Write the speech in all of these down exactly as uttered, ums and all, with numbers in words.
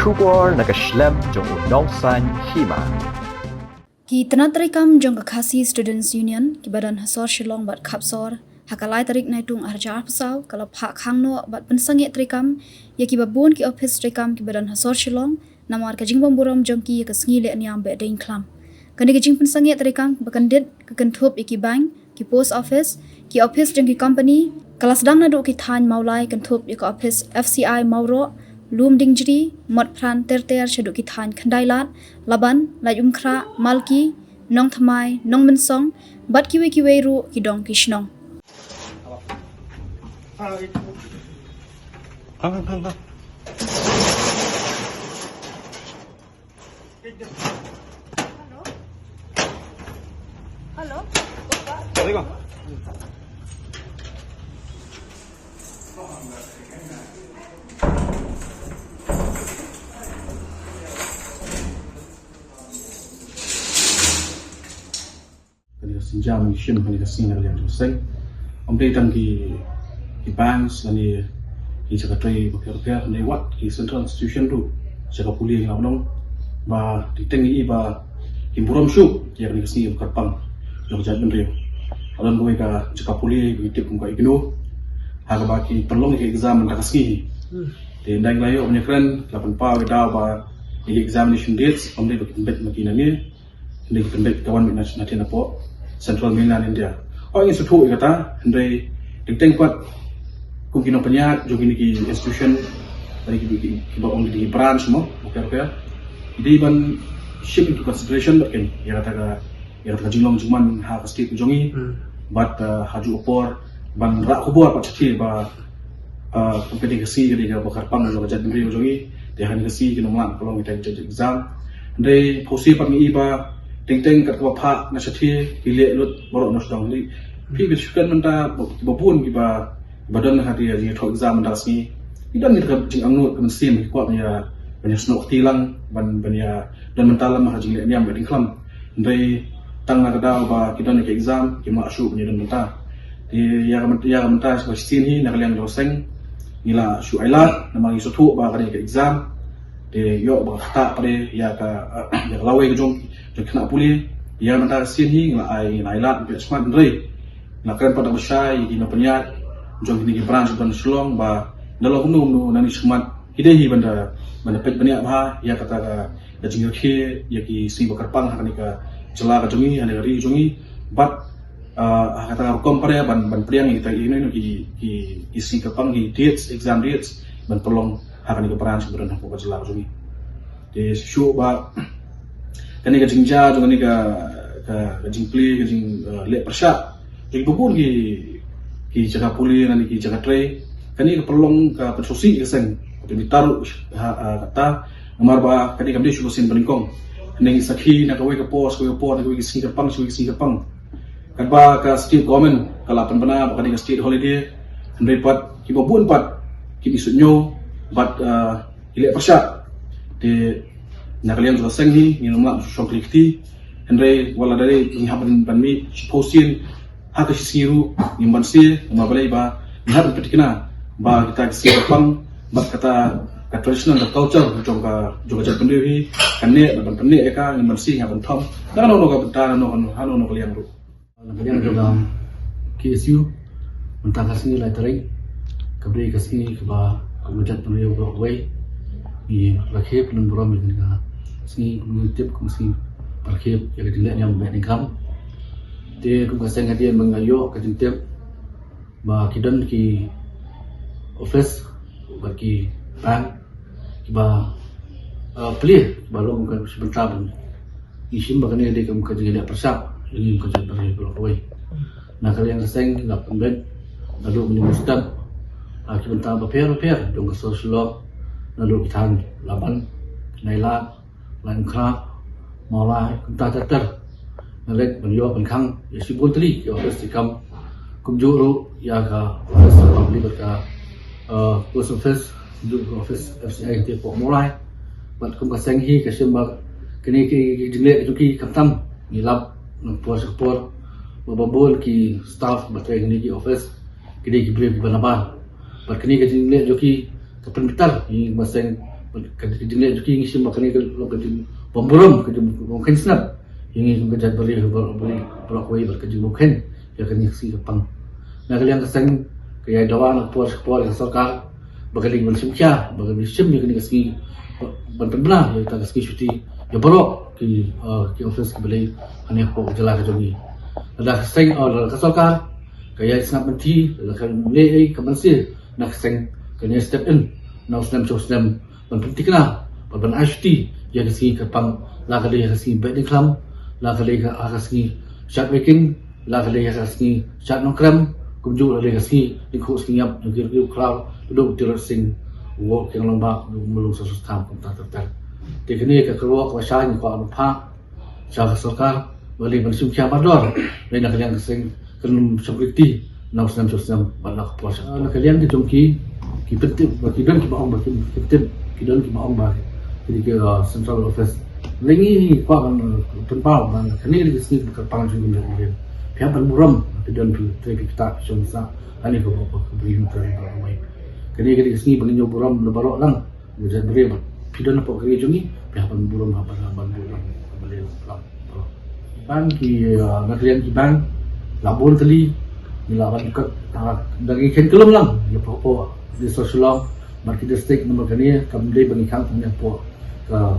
Khubor na ka shlem jong u Nongsaiñ Hima. Ki tnat treikam jong ka Khasi Students Union, kiba don ha sor Shillong bad Khapsor, ha ka lai tarik Naitung arhajar arphew saw, ka la phah khang noh bad pynsangeh treikam ïa kiba bun ki ophis treikam kiba don ha sor Shillong, namar ka jingbymburom jong ki ïa ka sngi leh niam behdeiñkhlam. Kane ka jingpynsangeh treikam ba kyndit ka kynthup ïa ki bank, ki post office, ki ophis jong ki company, ka la sdang naduh ki thaiñ Mawlai kynthup ïa ka ophis F C I Mawroh, Lumdiengjri, Motphran ter ter shaduh ki thaiñ Khyndai Lad, Laban, Laitumkhrah, Malki, Nongthymmai, Nongmynsong, bad kiwei kiwei ruh ki dong ki shnong. Kane ka sienjam ngi shim kane ka sngi na ka liang jong ka seng. Ym dei tang ki, ki banks lane ki jaka trei bapher bapher, ne wat ki central institution ruh, jaka pule ngi la ong ba teng teng ngi i ba ki burom shuh ïa kane ka sngi ba kyrpang jong ka jaitbynriew. Ka don kawei ka jaka pule ba ngi tip kum ka IGNOU, ha kaba ki pynlong ïa ka exam mynta ka sngi. Te ynda ngi la ïoh ban ïakren, la pynpaw ïa ka daw ba ïa ki examination dates ym dei ba ki pynbeit ma ki nangne, hynrei ki pynbeit ka wan beit na, na, na pdeng Central Mainland India. Oi, ngi sngewthuh ïa kata, hynrei teng teng pat kum ki nongpynïaid jong kine ki institution, lane ki, ki, kiba ong ki branch mo, bapher bapher, ki dei ban shim into consideration bad kane ïa kata ka, ïa kata ka jinglong jingman ha ka state jong ngi. Hmm. Bad, uh, ha kajuh ka por ban rah khubor pat sha ki ba, uh, kum kane ka sngi ka dei kaba kyrpang jong ka jaitbynriew jong ngi. Te ha kane ka sngi kin ym lah ban pynlong kita ki exam. Hynrei phewse pat ngi i ba teng teng kat kaba phah na shathie ki leh lut baroh na sdang. Phi, phi shu kren mynta ba, ba bun kiba, ba don ha ka jingïathoh exam mynta ka sngi. Ki don kita ka jingangnud ka mynsiem, ki kwah ban ïa, ban ïasnoh kti lang, ban, ban ïa don bynta lem ha ka jingleh niam behdeiñkhlam. Hynrei tang na ka daw ba ki don ïa ka exam, kim lah shuh ban ïa don bynta. Te ïa ka, ïa ka mynta ba shisien hi na ka liang jong ka seng ngi la shu ailad namar ngi sngewthuh ba kane ka exam te ïoh ba ka ktah pat ïa ka, ïa ka lawei ka jong, jong ki khynnah pule. Ïa ka mynta ka sien hi ngi la ai, ngi la ailad, ngi la smat, hynrei ngi la kren pat da ba shai ïa ki nongpynïaid jong kine ki branch ban Shillong ba da long kumno kumno nangne shakhmat ki dei hi ban da, ban da peit bniah bha ïa kata ka, ka jingïakhih ïa ki sngi ba kyrpang ha kane ka jylla ka jong ngi, ha kane ka ri jong ngi. Bad, ah, ha kata ka rukom pat ban, ban pdiang ïa kita, ïa kine ki, ki, ki sngi kyrpang, ki dates, exam dates ban pynlong ha kane ka branch ba don hapoh ka jylla ka jong ngi. Te shuh ba kane ka jingjia jong kane ka, ka, ka jingplie, ka jing, eh, leh pyrshah jong ki ba bun ki, ki jaka pule lane ki jaka trei. Kane ka pynlong ka pynsngewsih ïa ka seng. Ka pynbitar ha, ha kata namar ba kane kam dei shuh ka sien banyngkong. Hynrei ngi sakhi na kawei ka por sha kawei ka por, na kawei ka sngi kyrpang sha kawei ka sngi kyrpang. Katba ka state government ka la pynbna ba kane ka state holiday, hynrei pat kiba bun pat kim ïohsngew bad, eh, ki leh pyrshah. Te na ka liang jong ka seng hi ngim lah ban shong kylli kti. Hynrei wat la dei ngi hap ban, ban mih shiphew sien ha ka shi sngi ruh ngim banse, namar balei ba ngi hap ban pynthikna ba kita ki sngi kyrpang bad kata ka traditional, ka culture jong ka, jong ka jaitbynriew hi kan neh, ban pynneh ïa ka ngim banse, ngi hap ban thom. Nangno nangno ka bynta, nangno nangno ka liang ruh. Na ka liang jong ka K S U, mynta ka sngi lai tarik, ka dei ka sngi kaba kum ka jaitbynriew baroh kawei ngi rakhe pynlong burom ïa kane ka sngi, kum ngi tip kum sngi ba rakhe ïa ka jingleh niam behdeiñkhlam. Te kum ka seng hadien ba nga ïoh ka jingtip ba ki don ki office bad ki bank kiba, uh, plie, kiba long ka shi bynta ban. Ngi shim ba kane ka dei ka, ka jingleh pyrshah ïa ngi kum ka jaitbynriew baroh kawei. Na ka liang ka seng la pynbeit naduh mynstep, uh, ki bynta bapher bapher jong ka sor Shillong, naduh ki thaiñ Laban, Khyndai Lad, Laitumkhrah, Mawlai, kumta ter ter. Nga leit ban ïoh ban khang ïa shibun tylli ki office treikam. Kumjuh ruh ïa ka office treikam bad ka, eh, post office, kumjuh ka office F C I hangtei hapoh Mawlai. Bad kum ka seng hi ka shem ba kine ki, ki jingleh jong ki khamtam ngi lap na ka por sha ka por ba, ba bun ki staff ba trei ha kine ki office ki dei ki briew kiba nabar. Bad kine ki jingleh jong ki ka pynbitar ïa ngi kum ka seng Ka jingleh jong ki ngi shim ba kane ka long ka jingbymburom, ka jingbymkheiñ sngap ïa ngi kum ka jaitbynriew baroh kawei bad ka jingbymkheiñ ïa kane ka sngi kyrpang. Na ka liang ka seng ka ïai dawa na ka por sha ka por ïa ka sorkar ba ka dei ban shim khia, ba ka dei ban shim ïa kane ka sngi ban pynbna ïa kata ka sngi shuti ïa baroh ki, uh, ki office kiba dei hangne hapoh ka jylla ka jong ngi. Lada ka seng, uh, lada ka sorkar ka ïai sngap lynti, lada ka leh ei ka mynsiem, na ka seng kan ïai step in na u snem sha u snem ban pynthikna bad ban ai shuti ïa ka sngi kyrpang, la ka dei ha ka sngi Behdeiñkhlam, la ka dei ha ka sngi Shadweiking, la ka dei ha ka sngi Shadnongkrem, kumjuh la dei ka sngi Lyngkhuh Sngi Ïap jong ki riew Khraw, Tyrwa Tirot Sing, u Woh Kiang Nangbah, u Myllung Sosuktham, kumta ter ter. Te kane ka kyrwoh kaba shai ngi kwah ban phah sha ka sorkar ba lei ban shim khia bardor, lei na ka liang ka seng kan ym shym riti na u snem sha u snem bad na ka por sha ka por. Na ka liang ka jong ki, ki pyntip ba ki don kiba ong ba ki pyntip, ki don kiba ong ba ki dei ki, uh, central office. Lei ngi kwah ban, uh, pynpaw ba kane ka dei ka sngi kaba kyrpang jong ki. Phi hap ban burom, phi don phi trei phi ktah phi shong phi sah, hangne ka ba ka bri hynter ba ka wai. Kane ka dei ka sngi ba ngin ïoh burom na baroh lang. Ngi jaitbynriew ba phi don hapoh ka ri jong ngi, phi hap ban burom, hap ban, hap ban burom, hap ban leh lam. Ban ki, uh, na ka liang ki bank la bun tylli ngi la ban kat, uh, da ngi khein kyllum lang ïa phi hapoh District Shillong bad ki district, namar kane kam dei ba ngi khang tang hapoh ka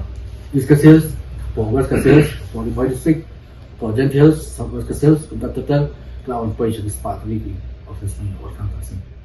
East Khasi Hills, hapoh West Khasi Hills, hapoh Ri Bhoi District, hapoh Jaintia Hills, South West Khasi Hills, kumta ter ter, la wan poi sha ki spah tylli ki office ngi wan khang ka sngi.